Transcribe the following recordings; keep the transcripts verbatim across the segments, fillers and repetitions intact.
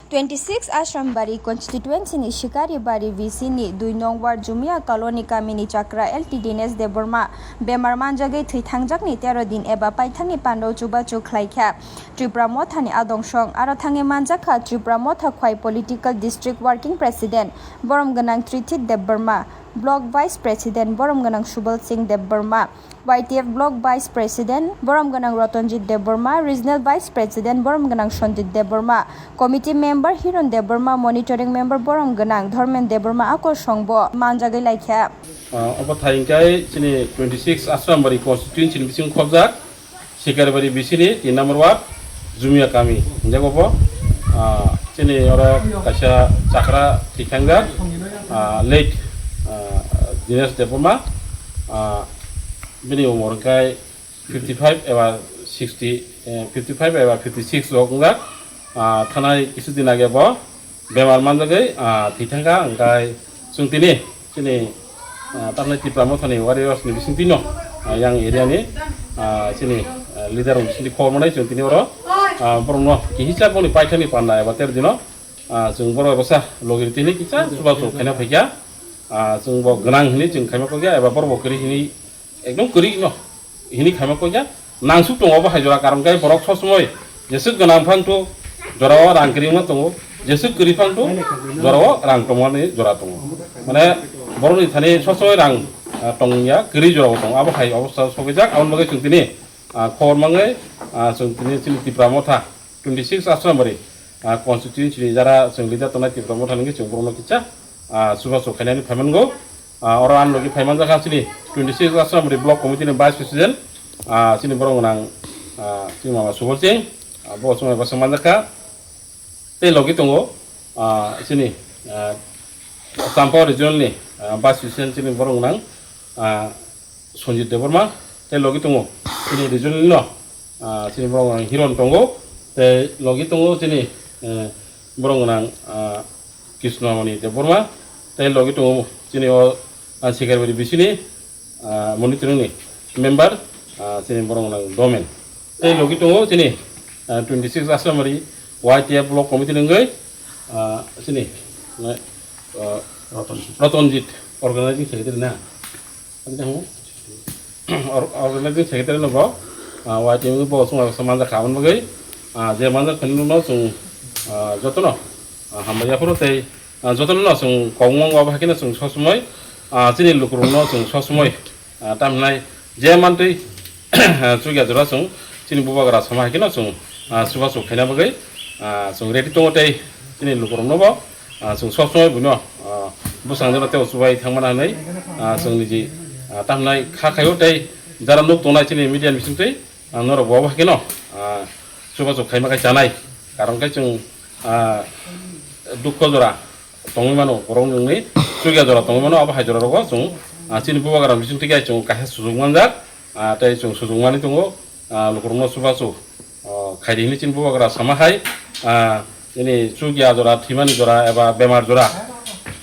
Twenty six Ashrambari constituency ni Shikaribari V C ni dui nong ward Jumia Colony kamini chakra L T Dinesh Debbarma bemar manjagwi thwi thangjakni tero din eba paithakni pandao chubachu khlaikha Tipra Mothani adong song. Aro thangwi manjakha Tipra Motha Khwai Political District Working President borom gwnang Trithit Debbarma, Block Vice President borom gwnang Subal Singh Debbarma, Y T F Block Vice President borom gwnang Rotonjit Debbarma, Regional Vice President borom gwnang Sanjit Debbarma, Committee Member Hiron Debbarma, Monitoring Member borom gwnang Dharmen Debbarma akosong bo manjagwi laikha. Ah, obo thai hwnkhe chini twenty six Ashrambari constituency ni bising khobjak Sikaribari bisini tin number ward Jumia kami. Hinjago bo, ah, chini oro kaisa chakra thikhangjak, ah, late, ah, Dinesh Debbarma, ah, bini umor hwnkhe fifty five eba sixty, eh, fifty five eba fifty six rok wngjak. Ah, thanai kisu din age bo bemar manjagwi, ah, thwi thangkha, hwnkhe chwng tini chini, ah, tamni Tipra Mothani warriors ni bisingtwi no, ah, yang area ni, ah, chini, ah, leader rok bisingtwi khobor manai chwng tini oro, ah, borok no kihisa boni paithakni panda eba ter dino, ah, chwng borok eba sa logi tini kisa chubachu khaina phaikha, ah, chwng bo gwnang hini chwng khaima kokya eba borok bo kwrwi hini ekdom kwrwi no hini khaima kokya nangsuk tongo bo hai jora, karon khe borok sob somoi jeswk gwnang phang tu jorao rang kwrwi wngma tongo, jeswk kwrwi phang tu jorao rang tongmani jora tongo. Mane borokni thani sob somoi rang, ah, tongya, kwrwi jorao tongo, abo hai obostha sokijak. Aboni bagwi chwng tini, ah, khobor mangwi, ah, chwng tini chini Tipra Motha twenty six Ashrambari, ah, constituency ni jara chwng leader tongnai Tipra Motha nungwi chwng borokno kisa, ah, chubachu khainani phaimango. Ah, oro ang logi phaimanjakha chini twenty six Ashrambari Block Committee ni Vice President, ah, chini borok gwnang, ah, chini mama Subal Singh, ah, bo chwng bai bwswk manjakha. Tei logi tongo, ah, chini, ah, Champa Regional ni, ah, Vice President chini borok gwnang, ah, Sanjit Debbarma, tei logi tongo chini regional no, ah, chini borok gwnang Hiron tongo, tei logi tongo chini, eh, borok gwnang, ah, Krishnamoni Debbarma, tei logi tongo chini o, ah, Sikaribari bisini, ah, monitoring ni member, ah, chini borok gwnang Domen, tei logi tongo chini, ah, twenty six Ashrambari Y T F Block Committee ni wngwi, ah, chini, ah, Rotonjit, Organizing Secretary na? Ani tamo? Or-, organizing secretary no bo, ah, Y T F bo chwng manjak kha, aboni bagwi, ah, je manjak phano no chwng, ah, jotono, ah, hambai yaphuru tei, ah, jotono no chwng kok mung abo hai kheno chwng sob somoi, ah, chini lukurok no chwng sob somoi, ah, tamhinai je mantwi, ah, chukya jora chwng chini bubagra sama hai kheno chwng, ah, chubachu khaina bagwi, ah, chwng ready tongo tei chini lukurok no bo, ah, chwng sob somoi buino, ah, bwskangjano tei uchubai thangmana hinwi, ah, chwng niji, ah, tamhinai kha khaio tei jara nuk tongnai chini media ni bisingtwi, ah, norok bo abo hai kheno, ah, chubachu khaima khai chanai. Karon khe chwng, ah, dukho jora tongwi mano, borok nungni chukya jora tongwi mano, abo hai jora rogo chwng, ah, chini bubagra bisingtwi khe chwng kaisa sujuk manjak, ah, tei chwng sujuk manwi tongo, ah, lukurokno chubachu. O, khaidi hinwi chini bubagra sama hai, ah, chini chukya jora, thwimani jora, eba bemar jora,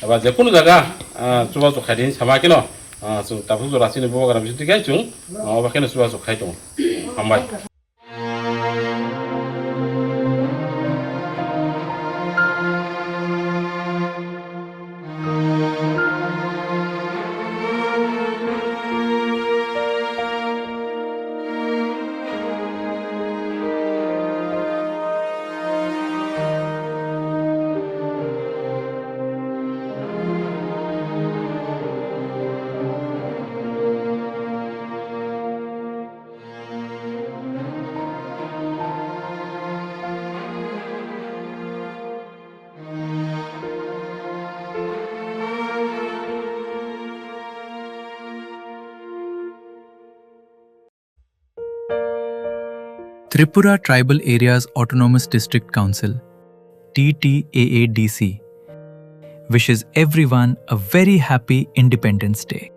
eba jekunu jaga, ah, chubachu khaidi hinwi sama keno, ah, chwng tabuk jora chini bubagra bisingtwi khe chwng, ah, obo kheno chubachu khai tongo. Hambai. Tripura Tribal Areas Autonomous District Council, T T A A D C, wishes everyone a very happy Independence Day.